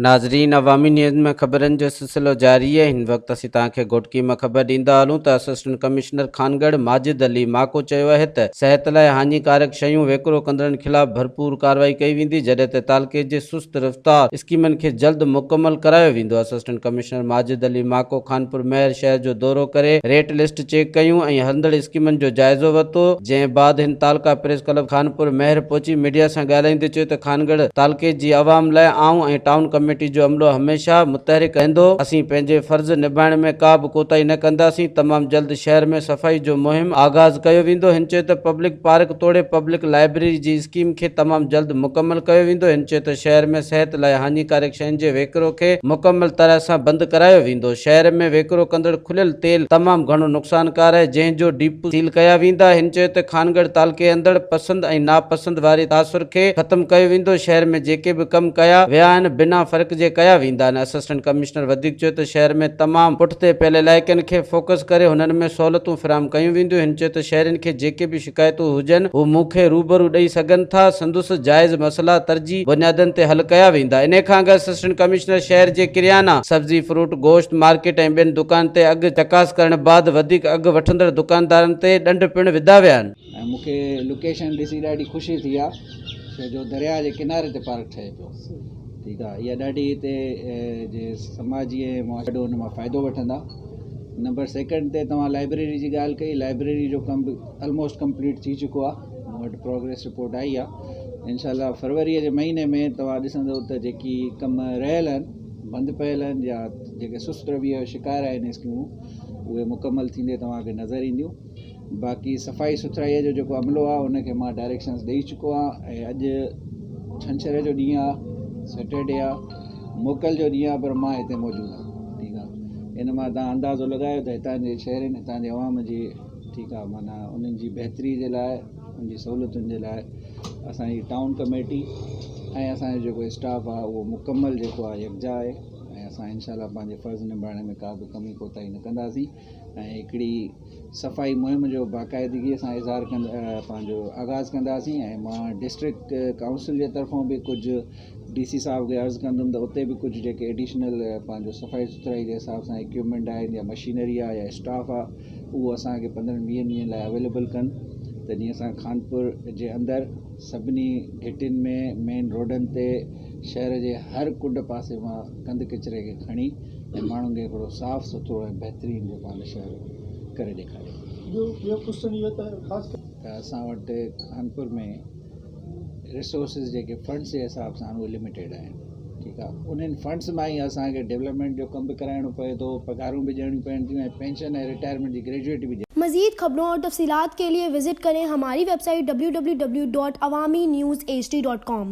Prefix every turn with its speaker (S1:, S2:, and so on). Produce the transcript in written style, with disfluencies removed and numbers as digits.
S1: ناظرين عوامي نيوز ۾ خبرن جو سلسلو جاري آهي هن وقت اسين توهان کي گهوٽڪي مان خبر ڏيندا هلون ته اسسٽنٽ ڪمشنر خانڳڙهه ماجد علي ماڪو چيو آهي ته صحت لاء هاڃيڪارڪ شيون ويڪرو ڪندڙن خلاف ڀرپور ڪارروائي ڪئي ويندي جڏهن ته تعلقي جي سست رفتار اسڪيمن کي جلد مڪمل ڪرايو ويندو اسسٽنٽ ڪمشنر ماجد علي ماڪو خانپور مهر شهر جو دورو ڪري ريٽ لسٽ چيڪ ڪيون ۽ هلندڙ اسڪيمن جو جائزو ورتو جنهن بعد هن تعلقه پريس ڪلب خانپور مهر پهچي ميڊيا سان ڳالهائيندي چيو ته خانڳڙهه تعلقي جي عوام لاء آئون ۽ ٽائون ڪميٽي جو عملو هميشه متحرڪ رهندو، اسين پنهنجي فرض نڀائڻ ۾ ڪا به ڪوتاهي نه ڪنداسين، تمام جلد شهر ۾ صفائي جو مهم آغاز ڪيو ويندو، هن چيو ته پبلڪ پارڪ توڙي پبلڪ لائبريري جي اسڪيم کي تمام جلد مڪمل ڪيو ويندو، هن چيو ته شهر ۾ صحت لاء هاڃيڪارڪ شين جي ويڪرو کي مڪمل طرح سان بند ڪرايو ويندو، شهر ۾ ويڪرو ڪندڙ کليل تيل تمام گهڻو نقصانڪار آهي، جنهن جو ڊيپو سيل ڪيا ويندا. هن چيو ته خانڳڙهه تعلقي اندڙ پسند ۽ ناپسند واري تاثر کي ختم ڪيو ويندو، شهر ۾ جيڪي به ڪم ڪيا ويا آهن بنا فرق جي ڪيا ويندا آهن. اسسٽنٽ ڪمشنر وڌيڪ چيو ته شهر ۾ تمام پٺتي پيل علائقن کي فوڪس ڪري هنن ۾ سهولتون فراهم ڪيون وينديون. هن چيو ته شهرين کي جيڪي به شڪايتون هجن هو مون کي روبرو ڏئي سگهن ٿا، سندس جائز مسئلا ترجيح بنيادن تي حل ڪيا ويندا. انهي کان اڳ اسسٽنٽ ڪمشنر شهر جي ڪريانا، سبزي، فروٽ، گوشت مارڪيٽ ۽ ٻين دڪانن تي اگهه چڪاس ڪرڻ بعد وڌيڪ اگهه وٺندڙ دڪاندارن تي ڏنڊ پڻ وڌا ويا آهن.
S2: ۽ مون کي لوڪيشن ڏسي ڏاڍي خوشي ٿي آ ڇو جو درياء جي ڪناري تي پارڪ ٺهي پيو ٺيڪ آ اها ڏاڍي هتي جي سماجي ۽ معاشي ڏاڍو ان مان فائدو وٺندا نمبر سيڪنڊ تي توهان لائبريري جي ڳالهه ڪئي لائبريري جو ڪم به الموسٽ ڪمپليٽ ٿي چڪو آ مون وٽ پروگريس رپورٽ آئي آ انشاء الله فروري جي مهيني ۾ توهان ڏسندو ته جيڪي ڪم رهيل آهن بند پيل آهن يا جيڪي سست رويء جو شڪار آهن اسڪيمون اهي مڪمل ٿيندي توهان کي نظر اينديون باقي صفائي سٿرائيء جو جيڪو عملو آهي ان کي مان ڊائريڪشنس ڏئي چڪو آهيان ۽ اڄ ڇنڇر جو ڏينهن آهي سيٽرڊي آهي موڪل جو ڏينهن آهي پر مان هتي موجود آهيان ٺيڪ آهي ان مان تان اندازو لڳايو ته هتان جي شهرين هتان جي عوام جي ٺيڪ آهي معنيٰ انهن جي بهتري جي لاء ان جي سهولتن جي لاء اسانجي ٽائون ڪميٽي ۽ اسانجو جيڪو اسٽاف آهي اهو مڪمل جيڪو آهي يڪجا آهي ۽ اسان انشاء الله پنهنجي فرض نڀائڻ ۾ ڪا به ڪمي ڪوتاهي نه ڪنداسين ۽ هڪڙي صفائي مهم جو باقاعدگي سان اظهار ڪند پنهنجو آغاز ڪنداسين ۽ مان ڊسٽرڪٽ ڪائونسل جي طرفان به ڪجهه ڊي سي صاحب کي عرض ڪندم ته اتي به ڪجهه جيڪي ايڊيشنل پنهنجو صفائي سٿرائي جي حساب سان اڪوپمينٽ آهن يا مشينري آهي يا اسٽاف آهي اهو اسان کي پندرهن ويهن ڏينهن لاء اويليبل ڪن ته جيئن اسان خانپور جي اندر سڀني گهٽين ۾ مين روڊن تي شهر جي هر ڪنڊ پاسي مان گند ڪچري کي کڻي ۽ ماڻهن کي هڪڙو صاف سٿرو ۽ بهترين جيڪو آهي نه شهر ڪري ڏيکاريو.
S3: ٻيو ٻيو ڪوسچن اهو ته خاص ڪري.
S2: ته اسان وٽ خانپور ۾ ريسورسز جيڪي فنڊس جي حساب سان اهي لميٽيڊ آهن ٺيڪ آهي انهن فنڊس مان ئي اسان کي ڊولپمينٽ جو ڪم به ڪرائڻو پئي ٿو پگهارون به ڏيڻيون پون ٿيون ۽ پينشن ۽ رٽائرمينٽ جي گريجوئٽي به
S4: مزيد خبرون اور تفصيلات کے لئے وزٽ ڪرين ھماري web site www.awamiNewsHD.com.